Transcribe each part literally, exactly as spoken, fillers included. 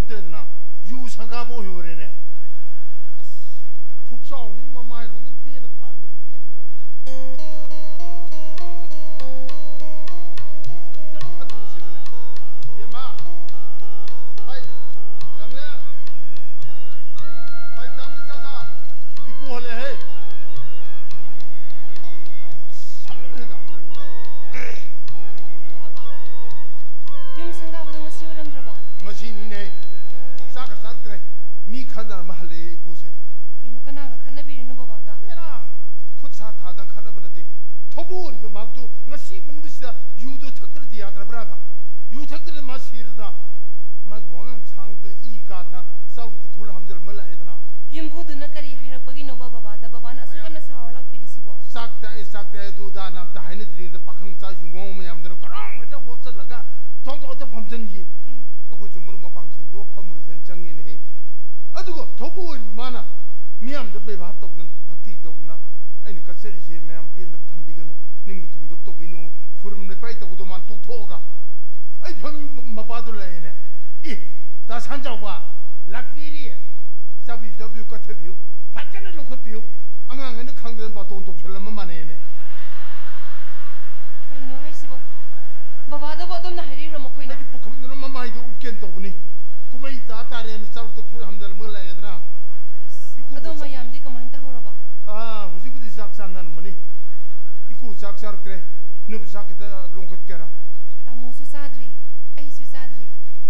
ꯇ꯭ꯔꯦꯗꯅ U ꯁꯪꯒꯥꯕ ꯑꯣꯏꯍꯧꯔꯦꯅꯦ꯫ ꯑꯁ, ꯈꯨꯠꯆꯥꯎꯁꯤꯅ ꯃꯃꯥꯏꯔꯣꯝꯗ ꯄꯦꯟꯅ ꯊꯥꯔꯕꯗꯤ ꯄꯦꯟꯗꯦꯗ꯫ ꯈꯜꯂꯨꯁꯤꯗꯅꯦ꯫ ꯕꯦꯝꯃ, ꯍꯩ, ꯂꯪꯂꯦ, ꯍꯩ, ꯇꯥꯃꯣ ꯏꯆꯥ ꯁꯥ, ꯏꯀꯣ ꯍꯜꯂꯦ, ꯍꯩ꯫ ꯑꯁ, ꯁꯝꯂꯦꯗ꯫ ꯌꯨꯝ ꯁꯪꯒꯥꯕꯗꯣ ꯉꯁꯤ ꯑꯣꯏꯔꯝꯗ꯭ꯔꯕꯣ? ꯉꯁꯤꯅꯤꯅꯦ꯫ ꯆꯥꯛꯀ ꯆꯥꯔꯛꯇ꯭ꯔꯦ꯫ ꯃꯤ ꯈꯠꯅꯔꯝꯃ ꯍꯜꯂꯛꯑꯦ ꯏꯀꯨꯁꯦ꯫ ꯀꯩꯅꯣ, ꯀꯅꯥꯒ ꯈꯠꯅꯕꯤꯔꯤꯅꯣ ꯕꯕꯥꯒ? ꯑꯦꯔꯥ, ꯈꯨꯠ ꯁꯥ ꯊꯥꯗꯅ ꯈꯠꯅꯕ ꯅꯠꯇꯦ꯫ ꯊꯧꯕꯨ ꯑꯣꯏꯔꯤꯕ ꯃꯍꯥꯛꯇꯨ ꯉꯁꯤ ꯅꯨꯃꯤꯠꯁꯤꯗ ꯌꯨꯗꯣ ꯊꯛꯇ꯭ꯔꯗꯤ ꯌꯥꯗ꯭ꯔꯕ꯭ꯔꯥꯕ? ꯌꯨ ꯊꯛꯇ꯭ꯔꯗꯤ ꯃꯥ ꯁꯤꯔꯗ꯭ꯔꯥ? ꯃꯥꯒꯤ ꯋꯥꯉꯥꯡ ꯁꯥꯉꯥꯡꯗ ꯏ ꯀꯥꯗꯅ ꯆꯥꯂꯨꯛꯇ ꯈꯨꯜ ꯍꯥꯝꯖꯜꯂꯝꯃ ꯂꯥꯛꯑꯦꯗꯅ꯫ ꯌꯨꯝꯕꯨꯗꯨꯅ ꯀꯔꯤ ꯍꯥꯏꯔꯛꯄꯒꯤꯅꯣꯕ ꯕꯕꯥꯗ? ꯕꯕꯥꯅ ꯑꯁꯨꯛ ꯌꯥꯝꯅ ꯁꯥꯎꯔ ꯂꯥꯛꯄꯤꯔꯤꯁꯤꯕꯣ? ꯆꯥꯛ ꯇꯥꯛꯑꯦ, ꯆꯥꯛ ꯇꯥꯛꯑꯦ, ꯑꯗꯨ ꯑꯗꯥꯅ ꯑꯝꯇ ꯍꯥꯏꯅꯗ꯭ꯔꯤꯉꯩꯗ ꯄꯥꯈꯪ ꯃꯆꯥ ꯌꯨ ꯉꯥꯎ ꯃꯌꯥꯝꯗꯨꯅ ꯀꯔꯣꯡ ꯍꯦꯛꯇ ꯍꯣꯠꯆꯜꯂꯒ ꯊꯣꯛ ꯊꯣꯛ ꯍꯦꯛꯇ ꯐꯝꯖꯟꯈꯤ꯫ ꯎꯝ꯫ ꯑꯩꯈꯣꯏꯁꯨ ꯃꯔꯨꯞ ꯃꯄꯥꯡꯁꯤꯡꯗꯣ ꯐꯝꯃꯨꯔꯁꯦꯅ ꯆꯪꯉꯦꯅꯦꯍꯦ꯫ ꯑꯗꯨꯒ ꯊꯧꯕꯨ ꯑꯣꯏꯔꯤꯕ ꯃꯥꯅ ꯃꯤꯌꯥꯝꯗ ꯕꯦꯕꯥꯔ ꯇꯧꯗꯅ, ꯚꯛꯇꯤ ꯇꯧꯗꯅ, "ꯑꯩꯅ ꯀꯠꯆꯔꯤꯁꯦ ꯃꯌꯥꯝ ꯄꯦꯟꯗꯕ ꯊꯝꯕꯤꯒꯅꯨ, ꯅꯤꯡꯕ ꯊꯨꯡꯗꯕ ꯇꯧꯕꯤꯅꯨ, ꯈꯨꯔꯨꯝ ꯂꯩꯄꯥꯏ ꯇꯧꯕꯗꯣ" ꯃꯥꯅ ꯇꯣꯛꯊꯣꯛꯑꯒ ꯑꯩ ꯐꯝꯃꯤ ꯃꯄꯥꯗꯨ ꯂꯥꯛꯑꯦꯅꯦ꯫ "ꯑꯦ, ꯇꯥ ꯁꯟꯖꯥꯎꯕ, ꯂꯥꯛꯄꯤꯔꯤ꯫ ꯆꯥꯕꯤꯌꯨ, ꯆꯥꯕꯤꯌꯨ, ꯀꯠꯊꯕꯤꯌꯨ, ꯐꯖꯅ ꯂꯧꯈꯠꯄꯤꯌꯨ꯫ ꯑꯉꯥꯡ ꯑꯩꯅ ꯈꯪꯗꯅ ꯕꯥꯇꯣꯟ ꯇꯧꯁꯜꯂꯝꯃ ꯃꯥꯅꯦꯅꯦ"꯫ ꯀꯩꯅꯣ ꯍꯥꯏꯁꯤꯕꯣ? ꯕꯕꯥꯗꯕꯨ ꯑꯗꯨꯝꯅ ꯍꯥꯏꯔꯤꯔꯣ ꯃꯈꯣꯏꯅ? ꯑꯩꯗꯤ ꯄꯨꯈꯝꯗꯨꯅ ꯃꯃꯥꯏꯗꯣ ꯎꯞꯀꯦꯅ ꯇꯧꯕꯅꯤ꯫ ꯀꯨꯝꯍꯩ ꯇꯥ ꯇꯥꯔꯦꯅ ꯆꯥꯂꯨꯛꯇ ꯈꯨꯠ ꯍꯥꯝꯖꯜꯂꯝꯃꯒ ꯂꯥꯛꯑꯦꯗꯅ꯫ ꯏꯀꯨ ꯑꯗꯣ ꯆꯥ- ꯃꯌꯥꯝꯗꯤ ꯀꯃꯥꯏꯅ ꯇꯧꯍꯧꯔꯕ? ꯑꯥ, ꯍꯧꯖꯤꯛꯄꯨꯗꯤ ꯆꯥꯛ ꯆꯥꯅꯔꯝꯃꯅꯤ꯫ ꯏꯀꯨ ꯆꯥꯛ ꯆꯥꯔꯛꯇ꯭ꯔꯦ꯫ ꯅꯣꯏꯕꯨ ꯆꯥꯛ ꯈꯤꯇ ꯂꯣꯡꯈꯠꯀꯦꯔꯥ? ꯇꯥꯃꯣꯁꯨ ꯆꯥꯗ꯭ꯔꯤ, ꯑꯩꯁꯨ ꯆꯥꯗ꯭ꯔꯤ꯫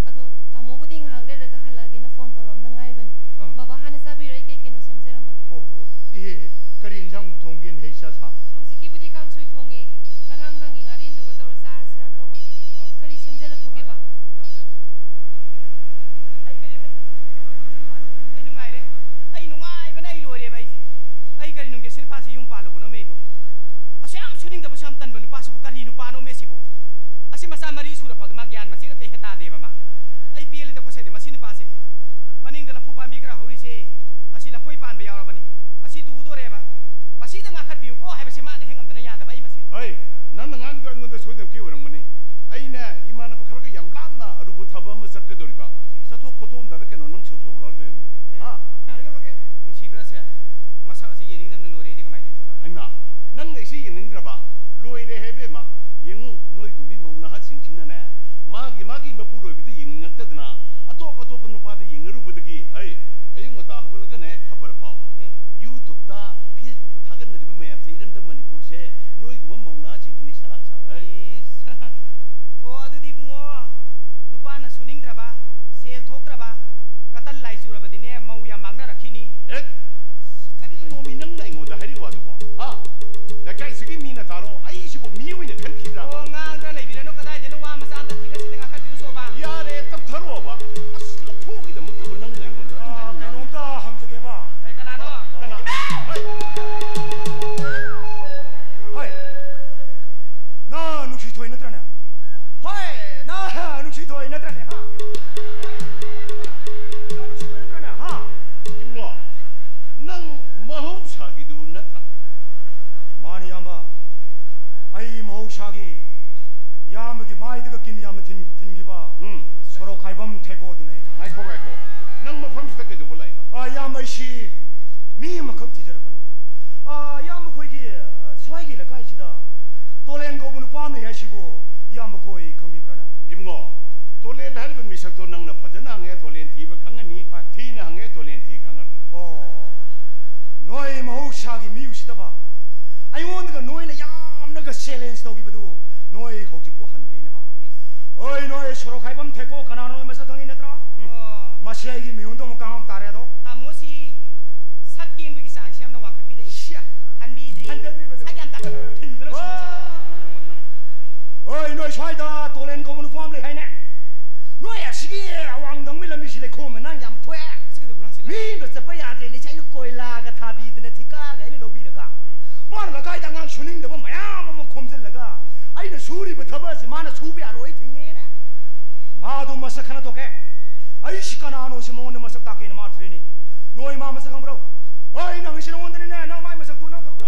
ꯑꯗꯣ ꯇꯥꯃꯣꯕꯨꯗꯤ ꯉꯥꯏꯍꯥꯛ ꯂꯩꯔꯒ ꯍꯜꯂꯛꯑꯒꯦꯅ ꯐꯣꯟ ꯇꯧꯔꯛꯑꯝꯗ ꯉꯥꯏꯔꯤꯕꯅꯤ꯫ ꯑꯥ꯫ ꯕꯕꯥ ꯍꯥꯟꯅ ꯆꯥꯕꯤꯔꯣ, ꯑꯩ ꯀꯩ ꯀꯩꯅꯣ ꯁꯦꯝꯖꯔꯝꯃꯒꯦ꯫ ꯍꯣ, ꯍꯣ, ꯍꯣ꯫ ꯏꯍꯦ, ꯏꯍꯦ, ꯀꯔꯤ ꯏꯟꯁꯥꯡ ꯊꯣꯡꯒꯦꯅꯦ, ꯍꯦ, ꯏꯆꯥ ꯁꯥ? ꯍꯧꯖꯤꯛꯀꯤꯕꯨꯗꯤ ꯀꯥꯡꯁꯣꯏ ꯊꯣꯡꯉꯦ꯫ ꯉꯔꯥꯡ ꯅꯨꯡꯗꯥꯡꯒꯤ ꯉꯥꯔꯦꯟꯗꯨꯒ ꯇꯧꯔ ꯆꯥꯔꯁꯤꯔꯥꯅ ꯇꯧꯕꯅꯤ꯫ ꯑꯥ꯫ ꯀꯔꯤ ꯁꯦꯝꯖꯔꯛꯈꯣꯒꯦꯕ? ꯌꯥꯔꯦ, ꯌꯥꯔꯦ꯫ ꯑꯩ ꯀꯔꯤ ꯍꯥꯏꯅ ꯁꯤꯒꯦ? ꯑꯩ ꯅꯨꯡꯉꯥꯏꯔꯦ꯫ ꯑꯩ ꯅꯨꯡꯉꯥꯏꯕꯅ ꯑꯩ ꯂꯣꯏꯔꯦꯕ ꯑꯩ꯫ ꯑꯩ ꯀꯔꯤ ꯅꯨꯡꯒꯤ ꯁꯤ ꯅꯨꯄꯥꯁꯤ ꯌꯨꯝ ꯄꯥꯜꯂꯨꯕꯅꯣꯃꯦ ꯑꯩꯕꯨ? ꯑꯁꯨꯛ ꯌꯥꯝ ꯁꯨꯅꯤꯡꯗꯕꯁꯨ ꯌꯥꯝ ꯇꯟꯕ ꯅꯨꯄꯥꯁꯤꯕꯨ ꯀꯔꯤ ꯅꯨꯄꯥꯅꯣꯃꯦ ꯁꯤꯕꯨ? ꯑꯁꯤ ꯃꯆꯥ ꯃꯔꯤ ꯁꯨꯔ ꯐꯥꯎꯗ ꯃꯥ ꯒ꯭ꯌꯥꯟ ꯃꯆꯦꯠ ꯑꯃꯠꯇ ꯍꯦꯛ ꯇꯥꯗꯦꯕ ꯃꯥ꯫ ꯑꯩ ꯄꯦꯜꯂꯦꯗ ꯀꯣꯁꯩꯗ ꯃꯁꯤ ꯅꯨꯄꯥꯁꯦ꯫ ꯃꯅꯤꯡꯗ ꯂꯐꯨ ꯄꯥꯝꯕꯤ ꯈꯔ ꯍꯧꯔꯤꯁꯦ, ꯑꯁꯤ ꯂꯐꯣꯏ ꯄꯥꯟꯕ ꯌꯥꯎꯔꯕꯅꯤ꯫ ꯑꯁꯤ ꯇꯨꯗꯣꯔꯦꯕ꯫ ꯃꯁꯤꯗ ꯉꯥꯛꯈꯠꯄꯤꯌꯨꯀꯣ ꯍꯥꯏꯕꯁꯦ ꯃꯥꯅ ꯍꯦꯛ ꯉꯝꯗꯅ ꯌꯥꯗꯕ, ꯑꯩ ꯃꯁꯤ ꯍꯩ, ꯅꯪꯅ ꯉꯥꯡꯉꯤꯗꯣ ꯑꯩꯉꯣꯟꯗ ꯁꯣꯏꯗꯅ ꯑꯣꯏꯔꯝꯒꯅꯤ꯫ ꯑꯩꯅ ꯏꯃꯥꯟꯅꯕ ꯈꯔꯒ ꯌꯥꯝ ꯂꯥꯞꯅ ꯑꯔꯨꯕ ꯊꯕꯛ ꯑꯃ ꯆꯠꯀꯗꯧꯔꯤꯕ꯫ ꯆꯠꯊꯣꯛ ꯈꯣꯠꯇꯣꯛ ꯁꯤ ꯌꯦꯡꯅꯤꯡꯗ꯭ꯔꯕ? ꯂꯣꯏꯔꯦ ꯍꯦ ꯏꯕꯦꯝꯃ꯫ ꯌꯦꯡꯉꯨ, ꯅꯣꯏꯒꯨꯝꯕꯤ ꯃꯧ ꯅꯍꯥꯁꯤꯡꯁꯤꯅꯅꯦ, ꯃꯥꯒꯤ, ꯃꯥꯒꯤ ꯃꯄꯨꯔꯣꯏꯕꯗ ꯌꯦꯡꯅꯤꯡꯉꯛꯇꯗꯅ ꯑꯇꯣꯞ ꯑꯇꯣꯞꯄ ꯅꯨꯄꯥꯗ ꯌꯦꯡꯅꯔꯨꯕꯗꯒꯤ, ꯍꯩ, ꯑꯌꯨꯛ ꯉꯟꯇꯥ ꯍꯧꯒꯠꯂꯒꯅꯦ ꯈꯕꯔ ꯄꯥꯎ꯫ ꯎꯝ꯫ YouTube-ꯇ, Facebook-ꯇ ꯊꯥꯒꯠꯅꯔꯤꯕ ꯃꯌꯥꯝꯁꯦ, ꯏꯔꯝꯗꯝ ꯃꯅꯤꯄꯨꯔꯁꯦ ꯅꯣꯏꯒꯨꯝꯕ ꯃꯧ ꯅꯍꯥꯁꯤꯡꯒꯤꯅꯤ ꯁꯂꯥꯛ ꯁꯥꯕ, ꯍꯩ꯫ ꯏꯁ꯫ ꯑꯣ, ꯑꯗꯨꯗꯤ ꯏꯕꯨꯡꯉꯣ, ꯅꯨꯄꯥꯅ ꯁꯨꯅꯤꯡꯗ꯭ꯔꯕ, ꯁꯦꯜ ꯊꯣꯛꯇ꯭ꯔꯕ, ꯀꯇꯟ ꯂꯥꯏ ꯆꯨꯔꯕꯗꯤꯅꯦ, ꯃꯧ ꯌꯥꯝ ꯃꯥꯡꯅꯔꯛꯈꯤꯅꯤ꯫ ꯑꯦ, ꯀꯔꯤꯅꯣꯃꯤ ꯅꯪꯅ ꯑꯩꯉꯣꯟꯗ ꯍꯥꯏꯔꯤꯕ ꯋꯥꯗꯨꯕꯣ? ꯍꯥ? ꯂꯩꯀꯥꯏꯁꯤꯒꯤ ꯃꯤꯅ ꯇꯥꯔꯣ, ꯑꯩꯁꯤꯕꯨ ꯃꯤ ꯑꯣꯏꯅ ꯈꯟꯈꯤꯗ꯭ꯔꯥ? ꯑꯣ, ꯉꯥꯡꯗꯅ ꯂꯩꯕꯤꯔꯅꯨ, ꯀꯗꯥꯏꯗꯅꯣ ꯋꯥ ꯃꯆꯥ ꯑꯝꯇ ꯊꯤꯒꯠꯁꯤꯟꯗ ꯉꯥꯡꯈꯠꯄꯤꯔꯨ ꯁꯣꯕ꯫ ꯌꯥꯔꯦ, ꯇꯞꯊꯔꯛꯑꯣꯕ꯫ ꯑꯁ, ꯂꯐꯨꯒꯤꯗꯃꯛꯇꯕꯨ ꯅꯪꯅ ꯑꯩꯉꯣꯟꯗ ꯑꯗꯨꯃꯥꯏꯅ ꯑꯥ, ꯉꯥꯡꯉꯤ? ꯀꯩꯅꯣꯝꯇ ꯍꯪꯖꯒꯦꯕ꯫ ꯑꯦ, ꯀꯅꯥꯅꯣ? ꯀꯅꯥ? ꯍꯩ! ꯍꯩ! ꯅꯪ ꯅꯨꯡꯁꯤꯊꯣꯏ ꯅꯠꯇ꯭ꯔꯅꯦ? ꯍꯣꯏ, ꯅꯪ ꯅꯨꯡꯁꯤꯊꯣꯏ ꯅꯠꯇ꯭ꯔꯅꯦ, ꯍꯥ? ꯅꯪ ꯅꯨꯡꯁꯤꯊꯣꯏ ꯅꯠꯇ꯭ꯔꯅꯦ, ꯍꯥ? ꯏꯕꯨꯡꯉꯣ, ꯅꯪ ꯃꯍꯧꯁꯥꯒꯤꯗꯨ ꯅꯠꯇ꯭ꯔꯥ? ꯃꯥꯅꯤ, ꯏꯌꯥꯝꯕ꯫ ꯑꯩ ꯃꯍꯧꯁꯥꯒꯤ ꯏꯌꯥꯝꯕꯒꯤ ꯃꯥꯏꯗꯒ ꯀꯤꯟ ꯌꯥꯝꯅ ꯊꯤꯟ-, ꯊꯤꯟꯈꯤꯕ ꯎꯝ꯫ ꯁꯣꯔꯣꯛ ꯍꯥꯏꯐꯝ ꯊꯦꯀꯣꯗꯨꯅꯦ꯫ ꯉꯥꯏꯈꯣ, ꯉꯥꯏꯈꯣ꯫ ꯅꯪ ꯃꯐꯝꯁꯤꯗ ꯀꯩꯗꯧꯕ ꯂꯥꯛꯏꯕ? ꯑ, ꯏꯌꯥꯝꯕ, ꯑꯩꯁꯤ ꯃꯤ ꯑꯃꯈꯛ ꯊꯤꯖꯔꯛꯄꯅꯤ꯫ ꯑ, ꯏꯌꯥꯝꯕ, ꯑꯩꯈꯣꯏꯒꯤ, ꯑ, ꯁ꯭ꯋꯥꯏꯒꯤ ꯂꯩꯀꯥꯏꯁꯤꯗ ꯇꯣꯂꯦꯟ ꯀꯧꯕ ꯅꯨꯄꯥ ꯑꯃ ꯂꯩ ꯍꯥꯏꯁꯤꯕꯨ ꯏꯌꯥꯝꯕ ꯈꯣꯏ ꯈꯪꯕꯤꯕ꯭ꯔꯥꯅꯦ? ꯏꯕꯨꯡꯉꯣ, ꯇꯣꯂꯦꯟ ꯍꯥꯏꯔꯤꯕ ꯃꯤꯁꯛꯇꯣ ꯅꯪꯅ ꯐꯖꯅ ꯍꯪꯉꯦ, ꯇꯣꯂꯦꯟ ꯊꯤꯕ ꯈꯪꯉꯅꯤ, ꯍꯣꯏ꯫ ꯊꯤꯅ ꯍꯪꯉꯦ, ꯇꯣꯂꯦꯟ ꯊꯤ ꯈꯪꯉꯔꯣꯏ꯫ ꯑꯣ, ꯅꯣꯏ ꯃꯍꯧꯁꯥꯒꯤ ꯃꯤ ꯎꯁꯤꯠꯇꯕ, ꯑꯩꯉꯣꯟꯗꯒ ꯅꯣꯏꯅ ꯌꯥꯝꯅꯒ challenge ꯇꯧꯈꯤꯕꯗꯨ ꯅꯣꯏ ꯍꯧꯖꯤꯛꯄꯨ ꯍꯟꯗ꯭ꯔꯤꯅꯦ, ꯍꯥ? ꯍꯣꯏ, ꯅꯣꯏ ꯁꯣꯔꯣꯛ ꯍꯥꯏꯐꯝ ꯊꯦꯀꯣ ꯀꯅꯥꯅꯣ ꯅꯣꯏ ꯃꯁꯛ ꯈꯪꯉꯤ ꯅꯠꯇ꯭ꯔꯣ? ꯑꯣ꯫ ꯃꯁꯤ ꯑꯩꯒꯤ ꯃꯤꯍꯨꯟꯗꯣ ꯑꯃꯨꯛ ꯀꯥꯡ ꯇꯥꯔꯦ ꯑꯗꯣ꯫ ꯇꯥꯃꯣꯁꯤ ꯁꯛ ꯀꯦꯡꯕꯒꯤ ꯆꯥꯡꯁꯦ ꯌꯥꯝꯅ ꯋꯥꯡꯈꯠꯄꯤꯔꯛꯏ꯫ ꯁꯤꯌꯥ꯫ ꯍꯟꯕꯤꯗ꯭ꯔꯤ꯫ ꯍꯟꯖꯗ꯭ꯔꯤꯕꯗꯣ꯫ ꯁꯛ ꯌꯥꯝ ꯇꯥ-, ꯑꯣ꯫ ꯊꯤꯟꯗꯅ ꯁꯨꯝ ꯆꯠꯂꯣ꯫ ꯍꯣꯏ, ꯅꯣꯏ ꯁ꯭ꯋꯥꯏꯗ ꯇꯣꯂꯦꯟ ꯀꯧꯕ ꯅꯨꯄꯥ ꯑꯃ ꯂꯩ ꯍꯥꯏꯅꯦ꯫ ꯅꯣꯏ ꯑꯁꯤꯒꯤ ꯑꯋꯥꯡ ꯊꯪꯕꯒꯤ ꯂꯝꯕꯤꯁꯤ ꯂꯩꯈꯣꯝ ꯃꯅꯥꯡ ꯌꯥꯝ ꯊꯣꯛꯑꯦ꯫ ꯁꯤ ꯀꯩꯗꯧꯕꯅꯣ ꯁꯤ? ꯃꯤ ꯑꯝꯇ ꯆꯠꯄ ꯌꯥꯗ꯭ꯔꯦꯅꯦ꯫ ꯁꯤ ꯑꯩꯅ ꯀꯣꯏꯂꯥꯒ ꯊꯥꯕꯤꯗꯅ ꯊꯤꯀꯥꯒ ꯑꯩꯅ ꯂꯧꯕꯤꯔꯒ꯫ ꯎꯝ꯫ ꯃꯥꯅ ꯂꯩꯀꯥꯏꯗ ꯑꯉꯥꯡ ꯁꯨꯅꯤꯡꯗꯕ ꯃꯌꯥꯝ ꯑꯃ ꯈꯣꯝꯖꯤꯜꯂꯒ ꯎꯝ꯫ ꯑꯩꯅ ꯁꯨꯔꯤꯕ ꯊꯕꯛ ꯑꯁꯤ ꯃꯥꯅ ꯁꯨꯕ ꯌꯥꯔꯣꯏ ꯊꯤꯡꯉꯦꯅꯦ꯫ ꯃꯥꯗꯣ ꯃꯁꯛ ꯈꯪꯅ ꯊꯣꯛꯀꯦ꯫ ꯑꯩꯁꯤ ꯀꯅꯥꯅꯣ ꯁꯤ ꯃꯉꯣꯟꯗ ꯃꯁꯛ ꯇꯥꯛꯀꯦꯅ ꯃꯥ ꯊꯤꯔꯛꯏꯅꯦ꯫ ꯅꯣꯏ ꯃꯥ ꯃꯁꯛ ꯈꯪꯕ꯭ꯔꯣ? ꯍꯣꯏ, ꯑꯩꯅ ꯍꯪꯉꯤꯁꯤ ꯅꯉꯣꯟꯗꯅꯤꯅꯦ, ꯅꯪ ꯃꯥꯏ ꯃꯁꯛꯇꯨ ꯅꯪ ꯈꯪꯕ꯭ꯔꯣ?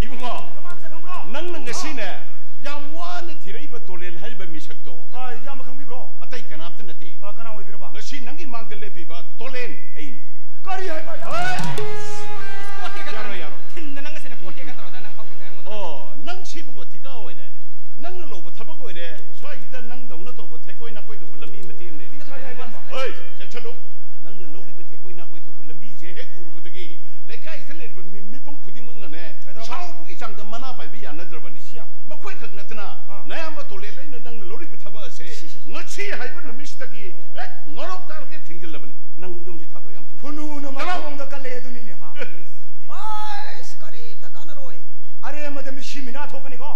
ꯏꯕꯨꯡꯉꯣ, ꯅꯪ ꯃꯥꯏ ꯃꯁꯛ ꯈꯪꯕ꯭ꯔꯣ? ꯅꯪꯅ ꯉꯁꯤꯅꯦ, ꯑꯥ꯫ ꯌꯥꯝ ꯋꯥꯅ ꯊꯤꯔꯛꯏꯕ ꯇꯣꯂꯦꯟ ꯍꯥꯏꯔꯤꯕ ꯃꯤꯁꯛꯇꯣ ꯑꯥ, ꯏꯌꯥꯝꯕ ꯈꯪꯕꯤꯕ꯭ꯔꯣ? ꯑꯇꯩ ꯀꯅꯥꯝꯇ ꯅꯠꯇꯦ꯫ ꯑꯥ, ꯀꯅꯥ ꯑꯣꯏꯕꯤꯔꯕ? ꯉꯁꯤ ꯅꯪꯒꯤ ꯃꯥꯡꯗ ꯂꯦꯞꯄꯤꯕ ꯇꯣꯂꯦꯟ ꯑꯩꯅꯤ꯫ ꯀꯔꯤ ꯍꯥꯏꯕ? ꯍꯣꯏ꯫ ꯏꯁꯄꯣꯔꯠꯀꯤ ꯌꯥꯔꯣꯏ, ꯌꯥꯔꯣꯏ꯫ ꯊꯤꯟꯗꯅ ꯉꯁꯤꯅ ꯍꯥꯏꯕ ꯅꯨꯃꯤꯠꯁꯤꯗꯒꯤ ꯍꯦꯛ ꯉꯧꯔꯣꯛ ꯇꯥꯔꯒ ꯊꯤꯡꯖꯤꯜꯂꯕꯅꯤ꯫ ꯅꯪ ꯌꯨꯝꯁꯤ ꯊꯥꯗꯣꯛ ꯌꯥꯝ ꯊꯨꯅ꯫ ꯈꯨꯅꯨꯅ ꯆꯠꯂꯣ꯫ ꯃꯈꯣꯡꯗ ꯀꯜꯂꯦ ꯑꯗꯨꯅꯤꯅꯦ, ꯍꯥ? ꯑꯁ, ꯀꯔꯤꯝꯇ ꯀꯥꯟꯅꯔꯣꯏ꯫ ꯑꯔꯦꯝꯕꯗ ꯃꯤꯁꯤ ꯃꯤꯅꯥ ꯊꯣꯛꯀꯅꯤꯀꯣ꯫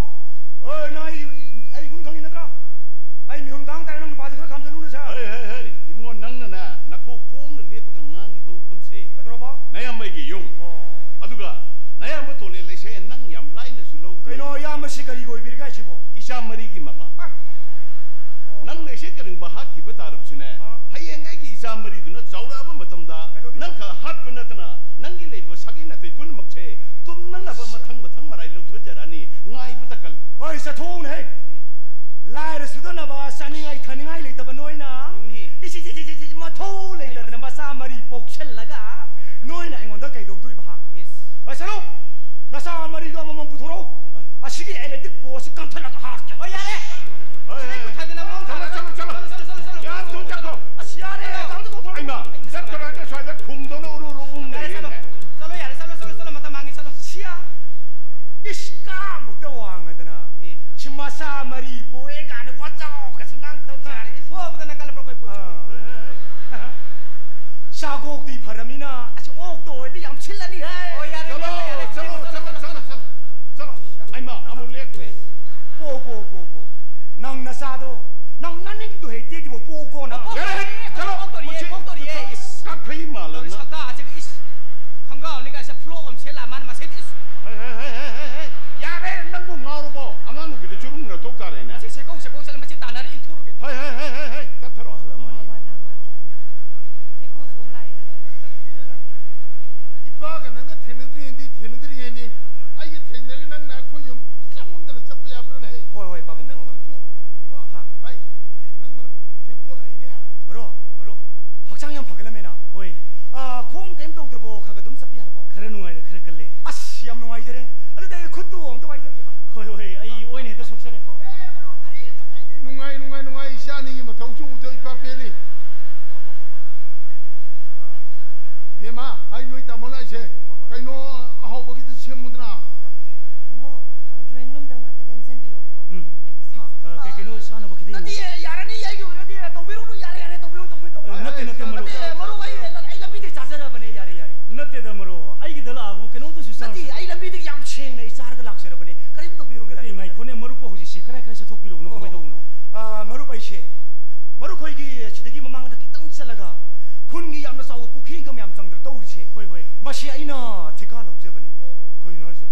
ꯑꯣꯏ, ꯅꯪ ꯑꯩ, ꯑꯩ ꯒꯨꯟ ꯈꯪꯉꯤ ꯅꯠꯇ꯭ꯔꯥ? ꯑꯩ ꯃꯤꯍꯨꯟ ꯀꯥꯡ ꯇꯥꯔꯦ, ꯅꯪ ꯅꯨꯄꯥꯁꯦ ꯈꯔ ꯈꯥꯝꯖꯜꯂꯨꯅꯦ, ꯁꯥꯔ꯫ ꯍꯩ, ꯍꯩ, ꯍꯩ, ꯏꯕꯨꯡꯉꯣ, ꯅꯪꯅꯅꯦ, ꯅꯈꯣꯛ ꯄꯣꯡꯅ ꯂꯦꯞꯄꯒ ꯉꯥꯡꯉꯤꯕ ꯃꯐꯝꯁꯦ ꯀꯩꯗꯧꯔꯕ? ꯅꯌꯥꯝꯕꯒꯤ ꯌꯨꯝ꯫ ꯑꯣ꯫ ꯑꯗꯨꯒ ꯅꯌꯥꯝꯕ ꯇꯣꯂꯦꯜ ꯂꯩꯁꯦ ꯅꯪ ꯌꯥꯝ ꯂꯥꯏꯅꯁꯨ ꯂꯧꯒꯅꯤ꯫ ꯀꯩꯅꯣ, ꯏꯌꯥꯝꯕꯁꯤ ꯀꯔꯤꯒ ꯑꯣꯏꯕꯤꯔꯤꯒꯦ ꯍꯥꯏꯁꯤꯕꯣ? ꯏꯆꯥ ꯃꯔꯤꯒꯤ ꯃꯄꯥ꯫ ꯑ꯫ ꯑꯣ꯫ ꯅꯪꯅ ꯏꯁꯤꯡ ꯀꯔꯤꯒꯨꯝꯕ ꯍꯥꯠꯈꯤꯕ ꯇꯥꯔꯕꯁꯨꯅꯦ, ꯑ꯫ ꯍꯌꯦꯡ ꯑꯩꯒꯤ ꯏꯆꯥ ꯃꯔꯤꯗꯨꯅ ꯆꯥꯎꯔꯛꯑꯕ ꯃꯇꯝꯗ ꯀꯩꯗꯧꯗꯣꯏꯅꯣ? ꯅꯪ ꯈꯛ ꯍꯥꯠꯄ ꯅꯠꯇꯅ ꯅꯪꯒꯤ ꯂꯩꯔꯤꯕ ꯁꯥꯒꯩ ꯅꯥꯇꯩ ꯄꯨꯝꯅꯃꯛꯁꯦ ꯇꯨꯝꯅꯅꯕ ꯃꯊꯪ ꯃꯊꯪ ꯃꯔꯥꯏ ꯂꯧꯊꯣꯛꯆꯔꯛꯑꯅꯤ꯫ ꯉꯥꯏꯕꯇ ꯀꯜꯂꯨ꯫ ꯍꯣꯏ, ꯆꯠꯊꯣꯛꯎꯅꯦꯍꯦ꯫ ꯎꯝ꯫ ꯂꯥꯏꯔ ꯁꯨꯗꯅꯕ, ꯆꯥꯅꯤꯡꯉꯥꯏ ꯊꯛꯅꯤꯡꯉꯥꯏ ꯂꯩꯇꯕ ꯅꯣꯏꯅ꯫ ꯎꯝ꯫ ꯏꯁꯤ, ꯏꯁꯤ, ꯏꯁꯤ, ꯏꯁꯤ, ꯃꯊꯧ ꯂꯩꯇꯗꯅ ꯃꯆꯥ ꯃꯔꯤ ꯄꯣꯛꯁꯜꯂꯒ ꯅꯣꯏꯅ ꯑꯩꯉꯣꯟꯗ ꯀꯩꯗꯧꯗꯣꯔꯤꯕ, ꯍꯥ? ꯏꯁ꯫ ꯑ, ꯆꯠꯂꯣ꯫ ꯅꯆꯥ ꯃꯔꯤꯗꯣ ꯑꯃꯃꯝ ꯄꯨꯊꯣꯔꯛꯎ꯫ ꯍꯣꯏ꯫ ꯑꯁꯤꯒꯤ electric post ꯁꯤ ꯀꯝꯊꯠꯂꯒ ꯍꯥꯠꯀꯦ꯫ ꯍꯣꯏ, ꯌꯥꯔꯦ꯫ ꯍꯣꯏ, ꯁꯤꯗꯩ ꯍꯣꯏ꯫ ꯄꯨꯊꯗꯅ ꯃꯑꯣꯡ ꯆꯠꯂꯣ, ꯇꯥꯗꯅ꯫ ꯆꯠꯂꯣ, ꯆꯠꯂꯣ꯫ ꯆꯠꯂꯣ, ꯆꯠꯂꯣ, ꯆꯠꯂꯣ, ꯆꯠꯂꯣ꯫ ꯌꯥꯝ ꯊꯨꯅ ꯆꯠꯈ꯭ꯔꯣ꯫ ꯑꯁ, ꯌꯥꯔꯦ, ꯌꯥꯔꯦ, ꯇꯥꯃꯣ, ꯇꯥꯃꯣ, ꯇꯥꯃꯣ꯫ ꯍꯩꯃꯥ, ꯆꯠꯈ꯭ꯔꯒ ꯁ꯭ꯋꯥꯏꯗ ꯈꯨꯝꯗꯧꯅ ꯎꯔꯨ ꯎꯔꯨ ꯎꯪ ꯌꯥꯔꯦ, ꯆꯠꯂꯣ꯫ ꯂꯩꯔꯦꯅꯦ꯫ ꯆꯠꯂꯣ, ꯌꯥꯔꯦ, ꯆꯠꯂꯣ, ꯆꯠꯂꯣ, ꯆꯠꯂꯣ, ꯃꯇꯝ ꯃꯥꯡꯉꯦ, ꯆꯠꯂꯣ꯫ ꯁꯤꯌꯥ꯫ ꯏꯁ, ꯀꯥꯃꯨꯛꯇ ꯋꯥꯡꯉꯗꯅ꯫ ꯑꯦ꯫ ꯁꯤ ꯃꯆꯥ ꯃꯔꯤ ꯄꯣꯛꯑꯦ ꯀꯥꯏꯅ ꯋꯥꯆꯥꯎꯒꯁꯨ ꯉꯥꯡ ꯇꯧ ꯁꯥꯔꯦ꯫ ꯄꯣꯛꯑꯕꯗꯅ ꯀꯜꯂꯕ꯭ꯔꯣ ꯑꯩꯈꯣꯏ ꯄꯣꯠꯁꯤꯕꯣ? ꯑꯥ꯫ ꯆꯥꯒꯣꯛꯇꯤ ꯐꯔꯃꯤꯅ, ꯑꯁ, ꯑꯣꯛꯇꯣ ꯑꯣꯏꯔꯗꯤ ꯌꯥꯝ ꯁꯤꯜꯂꯅꯤ ꯍꯦ꯫ ꯑꯣ, ꯌꯥꯔꯦ, ꯆꯠꯂꯣ, ꯌꯥꯔꯦ, ꯌꯥꯔꯦ, ꯆꯠꯂꯣ, ꯆꯠꯂꯣ, ꯆꯠꯂꯣ, ꯆꯠꯂꯣ, ꯆꯠꯂꯣ, ꯆꯠꯂꯣ꯫ ꯍꯩꯃꯥ, ꯑꯃꯨꯛ ꯂꯦꯞꯈ꯭ꯔꯦ꯫ ꯄꯣ, ꯄꯣ, ꯄꯣ, ꯄꯣ꯫ ꯅꯪ ꯅꯆꯥꯗꯣ, ꯅꯪ ꯅꯅꯤꯡꯗꯣ ꯍꯦꯛ ꯇꯦꯛꯇ꯭ꯔꯤꯕꯣ, ꯄꯣꯛꯑꯣ ꯀꯣꯟꯅ꯫ ꯄꯣꯛ-, ꯌꯥꯔꯦ, ꯆꯠꯂꯣ, ꯄꯣꯛꯇꯣꯔꯤꯌꯦ, ꯃꯁꯤ ꯄꯣꯛꯇꯣꯔꯤꯌꯦ, ꯏꯁ꯫ ꯀꯥꯡꯈꯩ ꯃꯥꯜꯂꯅ꯫ ꯁꯛꯇꯥꯁꯤꯒ, ꯏꯁ꯫ ꯈꯪꯒꯥꯎꯅꯤ ꯀꯥꯏꯁꯦ ꯐ꯭ꯂꯣꯞ ꯑꯃ ꯁꯦꯠꯂ ꯃꯥꯅ ꯃꯁꯤꯗꯤ, ꯏꯁ꯫ ꯍꯩ, ꯍꯩ, ꯍꯩ, ꯍꯩ, ꯍꯩ, ꯍꯩ꯫ ꯌꯥꯔꯦ, ꯅꯪꯕꯨ ꯉꯥꯎꯔꯕꯣ? ꯑꯉꯥꯡ ꯅꯨꯄꯤꯗ ꯆꯨꯔꯨꯝꯅ ꯇꯣꯛ ꯇꯥꯔꯦꯅꯦ꯫ ꯃꯁꯤ ꯁꯦꯀꯧ, ꯁꯦꯀꯧ ꯆꯠꯂ ꯃꯁꯤ ꯇꯥꯟꯅꯔ ꯏꯟꯊꯨꯔꯨꯒꯦ꯫ ꯍꯩ, ꯍꯩ, ꯍꯩ, ꯍꯩ, ꯍꯩ, ꯇꯞꯊꯔꯣ꯫ ꯑꯍꯜ ꯑꯃꯅꯤ꯫ ꯋꯥ ꯅꯥ ꯃꯥ꯫ ꯍꯦꯛ ꯀꯣꯛ ꯆꯣꯡ ꯂꯥꯛꯏ꯫ ꯏꯄꯥꯒ ꯅꯪꯒ ꯊꯦꯡꯅꯗ꯭ꯔꯤꯉꯩꯗꯤ, ꯊꯦꯡꯅꯗ꯭ꯔꯤꯉꯩꯅꯤ꯫ ꯑꯩꯒ ꯊꯦꯡꯅꯔꯒ ꯅꯪꯅ ꯑꯩꯈꯣꯏ ꯌꯨꯝ ꯆꯪꯉꯝꯗꯅ ꯆꯠꯄ ꯌꯥꯕ꯭ꯔꯥꯅꯦ? ꯍꯩ, ꯍꯣꯏ, ꯍꯣꯏ, ꯄꯥꯕꯨꯡ, ꯅꯪ ꯍꯣꯏ, ꯍꯣꯏ꯫ ꯃꯔꯨꯞꯁꯨ, ꯏꯕꯨꯡꯉꯣ, ꯍꯥ? ꯍꯩ, ꯅꯪ ꯃꯔꯨꯞ ꯊꯦꯛꯄꯣ ꯂꯥꯛꯏꯅꯦ꯫ ꯃꯔꯨꯞ, ꯃꯔꯨꯞ, ꯍꯛꯆꯥꯡ ꯌꯥꯝ ꯐꯒꯠꯂꯝꯃꯦꯅ꯫ ꯍꯣꯏ꯫ ꯑꯥ, ꯈꯣꯡ ꯀꯩꯝ ꯇꯧꯗ꯭ꯔꯕꯣ? ꯈꯔ ꯈꯔ ꯑꯗꯨꯝ ꯆꯠꯄ ꯌꯥꯔꯕꯣ? ꯈꯔ ꯅꯨꯡꯉꯥꯏꯔꯦ, ꯈꯔ ꯀꯜꯂꯦ꯫ ꯑꯁ, ꯌꯥꯝ ꯅꯨꯡꯉꯥꯏꯖꯔꯦ꯫ ꯑꯗꯨꯗꯤ ꯑꯩ ꯈꯨꯠꯇꯨ ꯑꯝꯇ ꯋꯥꯏꯖꯒꯦꯕ꯫ ꯍꯣꯏ, ꯍꯣꯏ, ꯑꯩ ꯑꯣꯏꯅ ꯍꯦꯛꯇ ꯁꯣꯛꯆꯔꯦꯀꯣ꯫ ꯑꯦ, ꯃꯔꯨꯞ, ꯀꯔꯤꯝꯇ ꯀꯥꯏꯗꯦ꯫ ꯅꯨꯡꯉꯥꯏ, ꯅꯨꯡꯉꯥꯏ, ꯅꯨꯡꯉꯥꯏ, ꯏꯆꯥ ꯑꯅꯤꯒꯤ ꯃꯊꯧꯁꯨ ꯎꯗ ꯏꯄꯥ ꯄꯦꯜꯂꯤ꯫ ꯏꯕꯦꯝꯃ, ꯑꯩ ꯅꯣꯏ ꯇꯥꯃꯣ ꯂꯥꯛꯏꯁꯦ꯫ ꯀꯩꯅꯣ ꯑꯍꯥꯎꯕ ꯈꯤꯇ ꯁꯦꯝꯃꯨꯗꯅ꯫ ꯇꯥꯃꯣ, ꯑ, drawing roomꯗ ꯉꯥꯛꯇ ꯂꯦꯡꯁꯤꯟꯕꯤꯔꯛꯑꯣꯀꯣ꯫ ꯎꯝ꯫ ꯑꯩ ꯍꯥ? ꯑ, ꯀꯩ ꯀꯩꯅꯣ ꯆꯥꯅꯕ ꯈꯤꯇ ꯅꯠꯇꯤꯌꯦ, ꯌꯦꯡꯉꯣ꯫ ꯌꯥꯔꯅꯤ, ꯑꯩꯒꯤ ꯑꯣꯏꯅ ꯑꯩꯒꯤꯗ ꯂꯥꯛꯑꯕꯨ ꯀꯩꯅꯣꯝꯇꯁꯨ ꯅꯠꯇꯦ, ꯆꯥꯔꯁꯤ꯫ ꯑꯩ ꯂꯝꯕꯤꯗ ꯌꯥꯝ ꯁꯦꯡꯅ ꯑꯩ ꯆꯥꯔꯒ ꯂꯥꯛꯆꯔꯕꯅꯦ꯫ ꯀꯔꯤꯝ ꯇꯧꯕꯤꯔꯨꯅꯨ, ꯅꯠꯇꯦ, ꯌꯥꯅꯤ? ꯉꯥꯏꯈꯣꯅꯦ, ꯃꯔꯨꯞꯄꯨ ꯍꯧꯖꯤꯛꯁꯤ ꯀꯔꯥꯏ ꯀꯔꯥꯏ ꯆꯠꯊꯣꯛꯄꯤꯔꯨꯕꯅꯣ? ꯑꯣ, ꯀꯃꯥꯏꯅ ꯇꯧꯕꯅꯣ? ꯑꯥ, ꯃꯔꯨꯞ, ꯑꯩꯁꯦ, ꯃꯔꯨꯞ ꯈꯣꯏꯒꯤ ꯁꯤꯗꯒꯤ ꯃꯃꯥꯡꯗ ꯈꯤꯇꯪ ꯆꯠꯂꯒ ꯈꯨꯟꯒꯤ ꯌꯥꯝꯅ ꯆꯥꯎꯕ ꯄꯨꯈ꯭ꯔꯤ ꯑꯃ ꯌꯥꯝ ꯆꯪꯗꯅ ꯇꯧꯔꯤꯁꯦ, ꯍꯣꯏ, ꯍꯣꯏ꯫ ꯃꯁꯤ ꯑꯩꯅ ꯊꯤꯀꯥ ꯂꯧꯖꯕꯅꯤ꯫ ꯀꯩꯅꯣ ꯍꯥꯏꯁꯦ?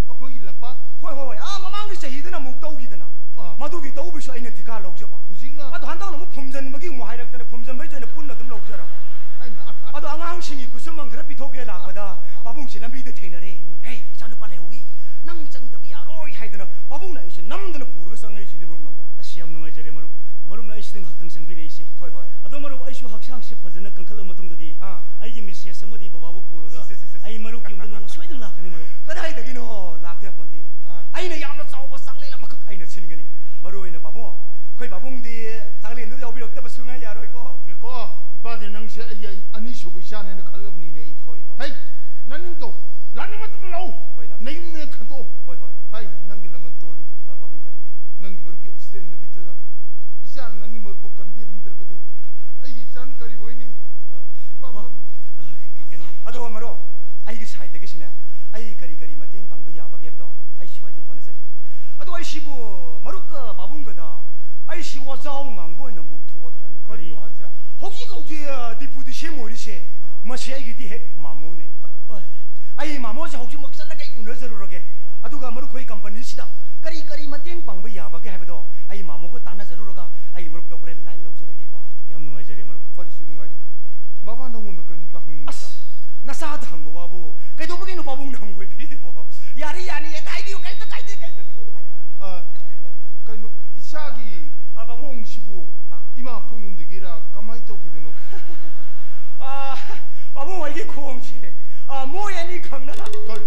ꯑꯩꯈꯣꯏꯒꯤ ꯂꯝꯄꯥꯛ? ꯍꯣꯏ, ꯍꯣꯏ, ꯍꯣꯏ꯫ ꯑꯥ, ꯃꯃꯥꯡꯒꯤ ꯆꯍꯤꯗꯅ ꯑꯃꯨꯛ ꯇꯧꯈꯤꯗꯅ, ꯑꯥ꯫ ꯃꯗꯨꯒꯤ ꯇꯧꯕꯁꯨ ꯑꯩꯅ ꯊꯤꯀꯥ ꯂꯧꯖꯕ꯫ ꯍꯧꯖꯤꯛꯅ? ꯑꯗꯣ ꯍꯟꯗꯛꯅ ꯑꯃꯨꯛ ꯐꯨꯝꯖꯤꯟꯕꯒꯤ ꯑꯃꯨꯛ ꯍꯥꯏꯔꯛꯇꯅ ꯐꯨꯝꯖꯤꯟꯕꯩꯁꯨ ꯑꯩꯅ ꯄꯨꯟꯅ ꯑꯗꯨꯝ ꯂꯧꯖꯔꯕ꯫ ꯑꯩꯅ ꯑꯗꯣ ꯑꯉꯥꯡꯁꯤꯡꯒꯤ ꯈꯨꯠꯁꯨꯃꯟ ꯈꯔ ꯄꯤꯊꯣꯛꯀꯦ ꯂꯥꯛꯄꯗ ꯄꯥꯕꯨꯡꯁꯦ ꯂꯝꯕꯤꯗ ꯊꯦꯡꯅꯔꯦ꯫ "ꯍꯦ, ꯏꯆꯥꯅꯨꯄꯥ ꯂꯩꯍꯧꯏ, ꯅꯪ ꯆꯪꯗꯕ ꯌꯥꯔꯣꯏ" ꯍꯥꯏꯗꯅ ꯄꯥꯕꯨꯡꯅ ꯑꯩꯁꯦ ꯅꯝꯗꯅ ꯄꯨꯔꯒ ꯆꯪꯉꯛꯏꯁꯤꯅꯤ, ꯃꯔꯨꯞ, ꯅꯪꯕꯣ꯫ ꯑꯁ, ꯌꯥꯝ ꯅꯨꯡꯉꯥꯏꯖꯔꯦ, ꯃꯔꯨꯞ꯫ ꯃꯔꯨꯞꯅ ꯑꯩꯁꯤꯗ ꯉꯥꯏꯍꯥꯛꯇꯪ ꯆꯪꯕꯤꯔꯛꯏꯁꯦ꯫ ꯍꯣꯏ, ꯍꯣꯏ꯫ ꯑꯗꯣ, ꯃꯔꯨꯞ, ꯑꯩꯁꯨ ꯍꯛꯆꯥꯡꯁꯦ ꯐꯖꯅ ꯀꯟꯈꯠꯂ ꯃꯇꯨꯡꯗꯗꯤ ꯑꯥ꯫ ꯑꯩꯒꯤ ꯃꯤꯁꯦꯁ ꯑꯃꯗꯤ ꯕꯕꯥꯕꯨ ꯄꯨꯔꯒ ꯁꯦ, ꯁꯦ, ꯁꯦ, ꯁꯦ, ꯁꯦ꯫ ꯑꯩ ꯃꯔꯨꯞꯀꯤ ꯌꯨꯝꯗ ꯅꯣꯡꯃ ꯁꯣꯏꯗꯅ ꯂꯥꯛꯀꯅꯤ, ꯃꯔꯨꯞ꯫ ꯀꯗꯥꯏꯗꯒꯤꯅꯣ ꯂꯥꯛꯇꯦ ꯄꯣꯟꯇꯦ꯫ ꯑꯥ꯫ ꯑꯩꯅ ꯌꯥꯝꯅ ꯆꯥꯎꯕ ꯆꯥꯛꯂꯦꯟ ꯑꯃꯈꯛ ꯑꯩꯅ ꯁꯤꯟꯒꯅꯤ꯫ ꯃꯔꯨ ꯑꯣꯏꯅ ꯄꯥꯕꯨꯡ, ꯑꯩꯈꯣꯏ ꯄꯥꯕꯨꯡꯗꯤ ꯆꯥꯛꯂꯦꯟꯗꯨ ꯌꯥꯎꯕꯤꯔꯛꯇꯕ ꯁꯨꯡꯌꯥ ꯌꯥꯔꯣꯏꯀꯣ꯫ ꯅꯠꯇꯦꯀꯣ, ꯏꯄꯥꯗꯤ ꯅꯪꯁꯦ ꯑꯩ, ꯑꯩ ꯑꯅꯤꯁꯨꯕ ꯏꯆꯥꯅꯦꯅ ꯈꯜꯂꯕꯅꯤꯅꯦ ꯑꯩ꯫ ꯍꯣꯏ, ꯄꯥꯕꯨꯡ꯫ ꯍꯩ, ꯅꯪ ꯇꯧ, ꯂꯥꯛꯅꯤꯡ ꯃꯇꯝ ꯂꯥꯛꯎ꯫ ꯍꯣꯏ, ꯂꯥꯛꯀꯦ꯫ ꯅꯌꯨꯝꯅ ꯈꯟꯗꯣꯛꯑꯣ꯫ ꯍꯣꯏ, ꯍꯣꯏ꯫ ꯍꯩ, ꯅꯪꯒꯤ ꯂꯃꯟ ꯇꯣꯜꯂꯤ꯫ ꯑ, ꯄꯥꯕꯨꯡ, ꯀꯔꯤ? ꯅꯪꯒꯤ ꯃꯔꯨꯞꯀꯤ ꯑꯦꯛꯁꯤꯗꯦꯟ ꯅꯨꯃꯤꯠꯇꯨꯗ ꯏꯆꯥꯅ ꯅꯪꯒꯤ ꯃꯔꯨꯞꯄꯨ ꯀꯟꯕꯤꯔꯝꯗ꯭ꯔꯕꯗꯤ ꯑꯩꯒꯤ ꯏꯆꯥꯅ ꯀꯔꯤ ꯑꯣꯏꯅꯤ? ꯑ, ꯏꯄꯥ ꯕꯕꯥ, ꯃꯝ- ꯑ, ꯀ-, ꯀꯩꯅꯣ, ꯑꯗꯣ ꯃꯔꯨꯞ, ꯑꯩꯒꯤ ꯁꯥꯏꯠꯇꯒꯤꯁꯨꯅꯦ, ꯑꯩ ꯀꯔꯤ ꯀꯔꯤ ꯃꯇꯦꯡ ꯄꯥꯡꯕ ꯌꯥꯕꯒꯦ ꯍꯥꯏꯕꯗꯣ ꯑꯩ ꯁꯣꯏꯗꯅ ꯍꯣꯠꯅꯖꯒꯦ꯫ ꯑꯗꯣ ꯑꯩꯁꯤꯕꯨ ꯃꯔꯨꯞꯀ ꯄꯥꯕꯨꯡꯒꯗ ꯑꯩꯁꯤ ꯋꯥꯖꯥꯎ ꯉꯥꯡꯕ ꯑꯣꯏꯅ ꯑꯃꯨꯛ ꯊꯣꯛꯑꯗ꯭ꯔꯅꯦ? ꯀꯔꯤꯅꯣ ꯍꯥꯏꯁꯦ? ꯍꯧꯖꯤꯛ ꯍꯧꯖꯤꯛ, ꯑ, ꯗꯤꯄꯨꯇꯤ ꯁꯤ ꯑꯦꯝ ꯑꯣꯏꯔꯤꯁꯦ, ꯃꯁꯤ ꯑꯩꯒꯤꯗꯤ ꯍꯦꯛ ꯃꯥꯃꯣꯅꯦ꯫ ꯑꯣꯏ꯫ ꯑꯩ ꯃꯥꯃꯣꯁꯦ ꯍꯧꯖꯤꯛꯃꯛ ꯆꯠꯂꯒ ꯑꯩ ꯎꯅꯖꯔꯨꯔꯒꯦ꯫ ꯑꯗꯨꯒ ꯃꯔꯨꯞ ꯈꯣꯏ ꯀꯝꯄꯅꯤꯁꯤꯗ ꯀꯔꯤ ꯀꯔꯤ ꯃꯇꯦꯡ ꯄꯥꯡꯕ ꯌꯥꯕꯒꯦ ꯍꯥꯏꯕꯗꯣ ꯑꯩ ꯃꯥꯃꯣꯒ ꯇꯥꯟꯅꯖꯔꯨꯔꯒ ꯑꯩ ꯃꯔꯨꯞꯇ ꯍꯣꯔꯦꯟ ꯂꯥꯏꯟ ꯂꯧꯖꯔꯒꯦꯀꯣ꯫ ꯌꯥꯝ ꯅꯨꯡꯉꯥꯏꯖꯔꯦ, ꯃꯔꯨꯞ꯫ ꯋꯥꯔꯤꯁꯨ ꯅꯨꯡꯉꯥꯏꯔꯤ꯫ ꯕꯕꯥ, ꯅꯉꯣꯟꯗ ꯀꯔꯤꯝꯇ ꯍꯪꯅꯤꯡꯉꯤꯗ꯫ ꯑꯁ, ꯅꯆꯥꯗ ꯍꯪꯕ ꯋꯥꯕꯨ ꯀꯩꯗꯧꯕꯒꯤꯅꯣ ꯄꯥꯕꯨꯡꯅ ꯍꯪꯒꯣꯏꯕꯤꯔꯤꯗꯨꯕꯣ? ꯌꯥꯔꯦ, ꯌꯥꯅꯤ, ꯍꯦꯛꯇ ꯍꯥꯏꯕꯤꯌꯨ, ꯀꯩꯝꯇ ꯀꯥꯏꯗꯦ, ꯀꯩꯝꯇ ꯀꯥꯏꯗꯦ꯫ ꯑ, ꯀꯩꯅꯣ, ꯏꯆꯥꯒꯤ ꯑ, ꯄꯥꯕꯨꯡ꯫ ꯈꯣꯡꯁꯤꯕꯨ ꯍꯥ? ꯏꯃꯥ ꯄꯨꯡꯗꯒꯤꯔ ꯀꯃꯥꯏꯅ ꯇꯧꯈꯤꯕꯅꯣ? ꯑ, ꯄꯥꯕꯨꯡ, ꯑꯩꯒꯤ ꯈꯣꯡꯁꯦ, ꯑ, ꯃꯣꯏ ꯑꯅꯤ ꯈꯪꯅ ꯀꯔꯤ?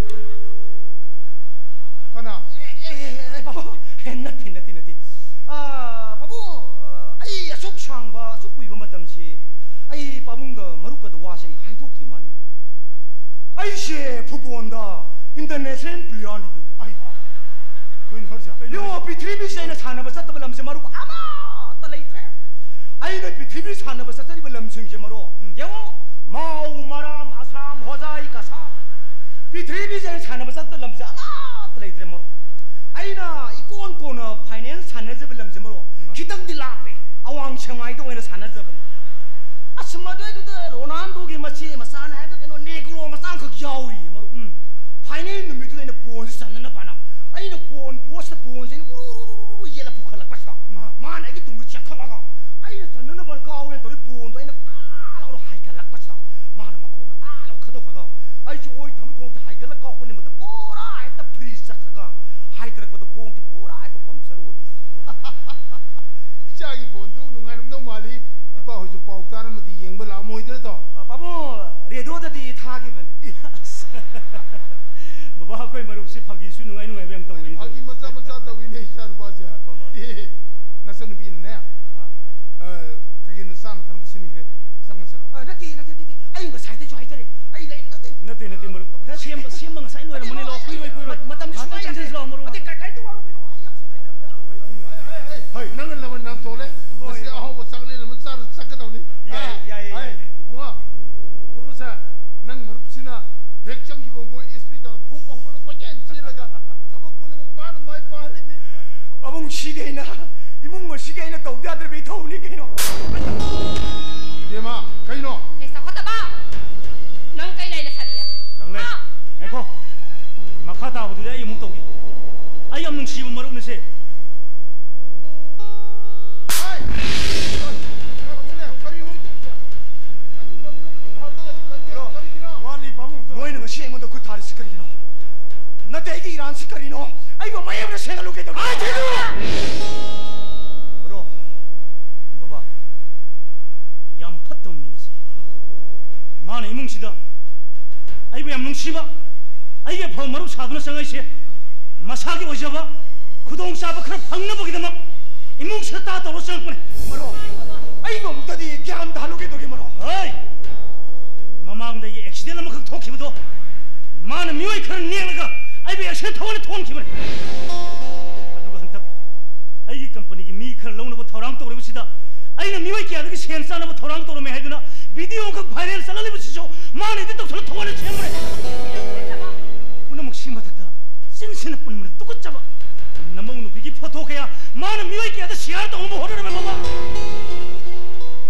ꯀꯅꯥ? ꯑꯦ, ꯑꯦ, ꯑꯦ, ꯑꯦ, ꯄꯥꯕꯨꯡ, ꯑꯦ, ꯅꯠꯇꯦ, ꯅꯠꯇꯦ, ꯅꯠꯇꯦ꯫ ꯑ, ꯄꯥꯕꯨꯡ, ꯑ, ꯑꯩ ꯑꯁꯨꯛ ꯁꯥꯡꯕ, ꯑꯁꯨꯛ ꯀꯨꯏꯕ ꯃꯇꯝꯁꯤ ꯑꯩ ꯄꯥꯕꯨꯡꯒ ꯃꯔꯨꯞꯀꯗ ꯋꯥꯁꯦ ꯑꯩ ꯍꯥꯏꯗꯣꯛꯇ꯭ꯔꯤ ꯃꯥꯅꯤ꯫ ꯑꯩꯁꯦ ꯐꯨꯠꯕꯣꯜꯗ ꯏꯟꯇꯔꯅꯦꯁꯅꯦꯜ ꯄ꯭ꯂꯦꯌꯔꯅꯤ ꯀꯩꯅꯣ꯫ ꯑꯩ, ꯀꯩꯅꯣ ꯍꯥꯏꯁꯦ? ꯌꯦꯡꯉꯣ, ꯄ꯭ꯔꯤꯊꯤꯕꯤꯁꯦ ꯑꯩꯅ ꯁꯥꯟꯅꯕ ꯆꯠꯇꯕ ꯂꯝꯁꯦ ꯃꯔꯨꯞ ꯑꯃꯠꯇ ꯂꯩꯇ꯭ꯔꯦ꯫ ꯑꯩꯅ ꯄ꯭ꯔꯤꯊꯤꯕꯤ ꯁꯥꯟꯅꯕ ꯆꯠꯆꯔꯤꯕ ꯂꯝꯁꯤꯡꯁꯦ ꯃꯔꯨꯞ, ꯎꯝ꯫ ꯌꯦꯡꯉꯣ, ꯃꯥꯎ, ꯃꯔꯥꯝ, ꯑꯁꯥꯝ, ꯍꯣꯖꯥꯏ, ꯀꯁꯥꯔ, ꯊ꯭ꯔꯤꯅꯤꯁꯦ ꯑꯩꯅ ꯁꯥꯟꯅꯕ ꯆꯠꯄ ꯂꯝꯁꯦ ꯑꯃꯠꯇ ꯂꯩꯇ꯭ꯔꯦ, ꯃꯔꯨꯞ꯫ ꯑꯩꯅ ꯏꯀꯣꯟ ꯀꯣꯟꯅ ꯐꯥꯏꯅꯦꯜ ꯁꯥꯟꯅꯖꯕ ꯂꯝꯁꯦ, ꯃꯔꯨꯞ, ꯈꯤꯇꯪꯗꯤ ꯂꯥꯞꯄꯦ꯫ ꯑꯋꯥꯡ ꯁꯦꯛꯃꯥꯏꯗ ꯑꯣꯏꯅ ꯁꯥꯟꯅꯖꯕꯅꯤ꯫ ꯑꯁ, ꯃꯗꯨꯏꯗꯨꯗ ꯔꯣꯅꯥꯜꯗꯣꯒꯤ ꯃꯆꯦ ꯃꯆꯥꯅ ꯍꯥꯏꯕ ꯀꯩꯅꯣ, ꯅꯦꯒ꯭ꯔꯣ ꯃꯆꯥ ꯑꯃꯈꯛ ꯌꯥꯎꯔꯤꯌꯦ, ꯃꯔꯨꯞ꯫ ꯎꯝ꯫ ꯐꯥꯏꯅꯦꯜ ꯅꯨꯃꯤꯠꯇꯨꯗ ꯑꯩꯅ ꯕꯣꯜꯁꯦ ꯆꯟꯅꯅꯕꯅ ꯑꯩꯅ ꯀꯣꯟ ꯄꯣꯁꯇ ꯕꯣꯜꯁꯦ ꯑꯩꯅ ꯎꯔꯨ ꯎꯔꯨ ꯎꯔꯨ ꯎꯔꯨ ꯌꯦꯠꯂ ꯄꯨꯈꯠꯂꯛꯄꯁꯤꯗ, ꯎꯝ꯫ ꯃꯥꯅ ꯑꯩꯒꯤ ꯇꯨꯡꯗ ꯆꯦꯟꯈꯠꯂꯒ ꯑꯩꯅ ꯆꯟꯅꯅꯕ ꯀꯥꯎꯒꯦꯅ ꯇꯧꯔꯤ ꯕꯣꯜꯗꯣ ꯑꯩꯅ ꯇꯥ ꯂꯥꯎꯅ ꯍꯥꯏꯒꯠꯂꯛꯄꯁꯤꯗ, ꯃꯥꯅ ꯃꯈꯣꯡꯅ ꯇꯥ ꯂꯥꯎ ꯈꯗꯧꯔꯒ ꯑꯩꯁꯨ ꯑꯣꯏ ꯊꯝꯃꯤ ꯈꯣꯡꯁꯦ ꯍꯥꯏꯒꯠꯂ ꯀꯥꯎꯄꯅꯤ, ꯃꯗꯨ ꯄꯨꯔꯥ ꯍꯦꯛꯇ ꯐ꯭ꯔꯤꯖ ꯆꯠꯈ꯭ꯔꯒ ꯍꯥꯏꯊꯔꯛꯄꯗ ꯈꯣꯡꯁꯦ ꯄꯨꯔꯥ ꯍꯦꯛꯇ ꯄꯝꯆꯔ ꯑꯣꯏꯈꯤ꯫ ꯏꯆꯥꯒꯤ ꯕꯣꯟꯗꯨ ꯅꯨꯡꯉꯥꯏꯔꯝꯗꯧ ꯃꯥꯜꯂꯤ꯫ ꯏꯄꯥ ꯍꯣꯏꯁꯨ ꯄꯥꯎ ꯇꯥꯔꯝꯃꯗꯤ ꯌꯦꯡꯕ ꯂꯥꯛꯑꯝꯃꯣꯏꯗ꯭ꯔꯗꯣ? ꯑ, ꯄꯥꯕꯨꯡ, ꯔꯦꯗꯤꯑꯣꯗꯗꯤ ꯊꯥꯈꯤꯕꯅꯤ꯫ ꯕꯕꯥ, ꯑꯩꯈꯣꯏ ꯃꯔꯨꯞꯁꯤ ꯐꯥꯒꯤꯁꯨ ꯅꯨꯡꯉꯥꯏ ꯅꯨꯡꯉꯥꯏꯕ ꯌꯥꯝ ꯇꯧꯕꯅꯤ ꯐꯥꯒꯤ ꯇꯧꯔꯤꯁꯦ꯫ ꯃꯆꯥ ꯃꯆꯥ ꯇꯧꯋꯤꯅꯦ ꯏꯆꯥ ꯅꯨꯄꯥꯁꯦ꯫ ꯍꯣꯏ, ꯍꯣꯏ꯫ ꯑꯦ, ꯅꯆꯟꯅꯨꯄꯤꯅꯅꯦ, ꯑꯥ꯫ ꯑ, ꯀꯩꯒꯤꯅꯣ ꯆꯥꯅ ꯊꯛꯅꯕ ꯁꯤꯟꯈ꯭ꯔꯦ꯫ ꯆꯪꯉꯁꯤꯔꯣ? ꯑ, ꯅꯠꯇꯦ, ꯅꯠꯇꯦ, ꯅꯠꯇꯦ꯫ ꯑꯩ ꯉꯁꯥꯏꯗꯩꯁꯨ ꯍꯥꯏꯖꯔꯦ꯫ ꯑꯩ ꯂꯩ, ꯅꯠꯇꯦ꯫ ꯅꯠꯇꯦ, ꯅꯠꯇꯦ, ꯃꯔꯨꯞ꯫ ꯁꯦꯝꯕ, ꯁꯦꯝꯕ ꯉꯁꯥꯏ ꯂꯣꯏꯔꯝꯃꯅꯤ꯫ ꯂꯥꯛꯑꯣ, ꯀꯨꯏꯔꯣꯏ, ꯀꯨꯏꯔꯣꯏ꯫ ꯃꯇꯝꯁꯨ ꯉꯥꯏꯍꯥꯛꯇꯪ ꯁꯨꯡꯌꯥ ꯆꯪꯁꯤꯟꯁꯤ ꯂꯥꯛꯑꯣ, ꯃꯔꯨꯞ꯫ ꯅꯠꯇꯦ, ꯀ-, ꯀꯔꯤꯝꯇ ꯋꯥꯔꯨꯕꯤꯅꯣ꯫ ꯑꯩ ꯌꯥꯝ ꯁꯦꯟꯅꯖꯔꯕꯅꯦ꯫ ꯍꯣꯏ, ꯍꯣꯏ, ꯍꯣꯏ, ꯍꯣꯏ꯫ ꯍꯣꯏ, ꯅꯪꯅ ꯂꯃꯟ ꯌꯥꯝ ꯇꯣꯜꯂꯦ꯫ ꯍꯣꯏ꯫ ꯉꯁꯤ ꯑꯍꯥꯎꯕ ꯆꯥꯛꯂꯦꯟ ꯑꯃ ꯆꯥꯔ ꯆꯠꯀꯗꯧꯅꯤ꯫ ꯌꯥꯏ, ꯌꯥꯏ, ꯌꯥꯏ, ꯍꯥꯏ, ꯌꯥꯏ꯫ ꯏꯕꯨꯡꯉꯣ, ꯎꯔꯨꯁꯦ, ꯅꯪ ꯃꯔꯨꯞꯁꯤꯅ ꯍꯦꯛ ꯆꯪꯈꯤꯕ ꯃꯣꯏ ꯑꯦꯁ ꯄꯤ ꯀꯥ ꯐꯨꯛ ꯍꯧꯒꯠꯂ ꯀꯣꯏꯆꯦꯟ ꯆꯦꯜꯂꯒ ꯊꯕꯛ ꯄꯨꯝꯅꯃꯛ ꯃꯥꯅ ꯃꯥꯏ ꯄꯥꯛꯍꯜꯂꯤꯃꯤ꯫ ꯄꯥꯕꯨꯡ, ꯁꯤꯗꯤ ꯑꯩꯅ ꯏꯃꯨꯡ ꯑꯁꯤꯒꯤ ꯑꯩꯅ ꯇꯧꯗ ꯌꯥꯗ꯭ꯔꯕ ꯏꯊꯧꯅꯤ ꯀꯩꯅꯣ꯫ ꯏꯕꯦꯝꯃ, ꯀꯩꯅꯣ? ꯍꯦ, ꯆꯥꯎꯈꯠꯇꯕ! ꯅꯪ ꯀꯩ ꯂꯩꯅ ꯁꯥꯔꯤ? ꯂꯪꯂꯦ, ꯍꯥ? ꯉꯥꯏꯈꯣ꯫ ꯃꯈꯥ ꯇꯥꯕꯗꯨꯗꯤ ꯑꯩ ꯑꯃꯨꯛ ꯇꯧꯒꯦ꯫ ꯑꯩ ꯌꯥꯝ ꯅꯨꯡꯁꯤꯕ ꯃꯔꯨꯞꯅꯤꯁꯦ꯫ ꯍꯥꯏ! ꯀꯔꯤꯅꯣ? ꯀꯔꯤꯅꯣ? ꯋꯥꯠꯂꯤ, ꯄꯥꯕꯨꯡ, ꯑꯝꯇ ꯅꯣꯏꯅ ꯉꯁꯤ ꯑꯩꯉꯣꯟꯗ ꯈꯨꯠ ꯊꯥꯔꯤꯁꯤ ꯀꯔꯤꯒꯤꯅꯣ? ꯅꯠꯇꯦ, ꯑꯩꯒꯤ ꯏꯔꯥꯟꯁꯤ ꯀꯔꯤꯅꯣ? ꯑꯩꯕꯨ ꯃꯌꯦꯛꯅ ꯁꯦꯡꯍꯜꯂꯨ ꯀꯩꯗꯧꯒꯦ? ꯕ꯭ꯔꯣ, ꯕꯕꯥ, ꯌꯥꯝ ꯐꯠꯇꯕ ꯃꯤꯅꯤꯁꯦ꯫ ꯃꯥꯅ ꯏꯃꯨꯡꯁꯤꯗ ꯑꯩꯕꯨ ꯌꯥꯝ ꯅꯨꯡꯁꯤꯕ, ꯑꯩꯒꯤ ꯑꯐꯕ ꯃꯔꯨꯞ ꯁꯥꯗꯨꯅ ꯆꯪꯉꯛꯏꯁꯦ, ꯃꯁꯥꯒꯤ ꯑꯣꯏꯖꯕ ꯈꯨꯗꯣꯡꯆꯥꯕ ꯈꯔ ꯐꯪꯅꯕꯒꯤꯗꯃꯛ ꯏꯃꯨꯡꯁꯤꯗ ꯇꯥ ꯇꯧꯔ ꯆꯪꯉꯛꯄꯅꯦ꯫ ꯕ꯭ꯔꯣ, ꯑꯩꯕꯨ ꯑꯃꯨꯛꯇꯗꯤ ꯒ꯭ꯌꯥꯟ ꯇꯥꯍꯜꯂꯨ ꯀꯩꯗꯧꯒꯦ, ꯃꯔꯣ? ꯍꯣꯏ! ꯃꯃꯥꯡꯗ ꯑꯩꯒꯤ ꯑꯦꯛꯁꯤꯗꯦꯟ ꯑꯃꯈꯛ ꯊꯣꯛꯈꯤꯕꯗꯣ, ꯃꯥꯅ ꯃꯤꯑꯣꯏ ꯈꯔ ꯅꯦꯛꯂꯒ ꯑꯩꯕꯨ ꯑꯦꯛꯁꯤꯗꯦꯟ ꯊꯣꯛꯍꯟꯅ ꯊꯣꯛꯍꯟꯈꯤꯕꯅꯦ꯫ ꯑꯗꯨꯒ ꯍꯟꯗꯛ ꯑꯩꯒꯤ ꯀꯝꯄꯅꯤꯒꯤ ꯃꯤ ꯈꯔ ꯂꯧꯅꯕ ꯊꯧꯔꯥꯡ ꯇꯧꯔꯤꯕꯁꯤꯗ, ꯑꯩꯅ ꯃꯤꯑꯣꯏ ꯀꯌꯥꯗꯒꯤ ꯁꯦꯟ ꯆꯥꯅꯕ ꯊꯧꯔꯥꯡ ꯇꯧꯔꯝꯃꯦ ꯍꯥꯏꯗꯨꯅ ꯚꯤꯗꯤꯑꯣ ꯑꯃꯈꯛ ꯚꯥꯏꯔꯦꯜ ꯆꯠꯍꯜꯂꯤꯕꯁꯤꯁꯨ ꯃꯥꯅ ꯑꯦꯗꯤꯠ ꯇꯧꯁꯜꯂ ꯊꯣꯛꯍꯟꯅ ꯁꯦꯝꯕꯅꯦ꯫ ꯁꯤꯅ ꯄꯨꯟꯕꯗ ꯇꯨꯀꯠꯆꯕ꯫ ꯅꯃꯧ ꯅꯨꯄꯤꯒꯤ ꯐꯣꯇꯣ ꯀꯌꯥ ꯃꯥꯅ ꯃꯤꯑꯣꯏ ꯀꯌꯥꯗ ꯁꯤꯌꯥꯔ ꯇꯧꯅꯕ ꯍꯣꯠꯅꯔꯝꯃꯦ, ꯕꯕꯥ꯫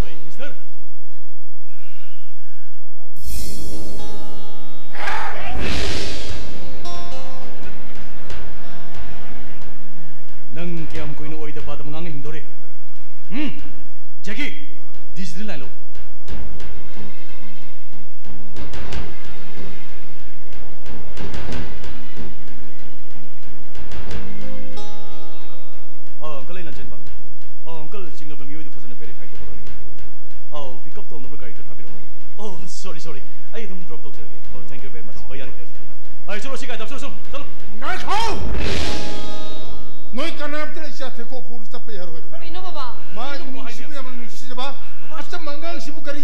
ꯑꯩ, ꯃꯤꯁꯇꯔ꯫ ꯅꯪ ꯀꯌꯥꯝ ꯀꯨꯏꯅ ꯑꯣꯏꯗ ꯄꯥꯗꯕ ꯉꯥꯡꯅ ꯍꯤꯡꯗꯣꯔꯤ? ꯎꯝ? ꯖꯦꯀꯤ, ꯗꯤꯁꯤꯗ ꯂꯥꯏ ꯂꯧ꯫ ꯑ, ꯑꯪꯀꯜ, ꯑꯩ ꯂꯥꯟꯖꯦꯟꯕ꯫ ꯑ, ꯑꯪꯀꯜ, ꯆꯤꯡꯅꯕ ꯃꯤꯑꯣꯏꯗꯨ ꯐꯖꯅ ꯚꯦꯔꯤꯐꯥꯏ ꯇꯧꯕ ꯂꯣꯏꯔꯦ꯫ ꯑꯧ, ꯄꯤꯛ ꯑꯞ ꯇꯧꯅꯕ ꯒꯥꯔꯤ ꯈꯔ ꯊꯥꯕꯤꯔꯛꯑꯣ꯫ ꯑꯣ, ꯁꯣꯔꯤ, ꯁꯣꯔꯤ꯫ ꯑꯩ ꯑꯗꯨꯝ ꯗ꯭ꯔꯣꯞ ꯇꯧꯖꯔꯒꯦ꯫ ꯑꯣ, thank you very much꯫ ꯍꯣꯏ, ꯌꯥꯔꯦ꯫ ꯑꯩ ꯆꯠꯂꯣ, ꯁꯤ ꯒꯥꯔꯤꯗ ꯍꯥꯞꯆꯜꯂꯣ, ꯆꯠꯂꯣ, ꯆꯠꯂꯣ꯫ ꯉꯥꯏꯈꯣ! ꯅꯣꯏ ꯀꯅꯥꯝꯇ ꯂꯩꯁꯦ, ꯊꯦꯀꯣ ꯄꯨꯔ ꯆꯠꯄ ꯌꯥꯔꯣꯏ꯫ ꯀꯩꯅꯣ, ꯕꯕꯥ? ꯃꯥ ꯀꯩꯅꯣ, ꯕꯕꯥ, ꯅꯨꯡꯁꯤꯕ ꯍꯥꯏꯅꯦ? ꯌꯥꯝꯅ ꯅꯨꯡꯁꯤꯖꯕ ꯑꯆꯝꯕ ꯑꯉꯥꯡꯁꯤꯕꯨ ꯀꯔꯤ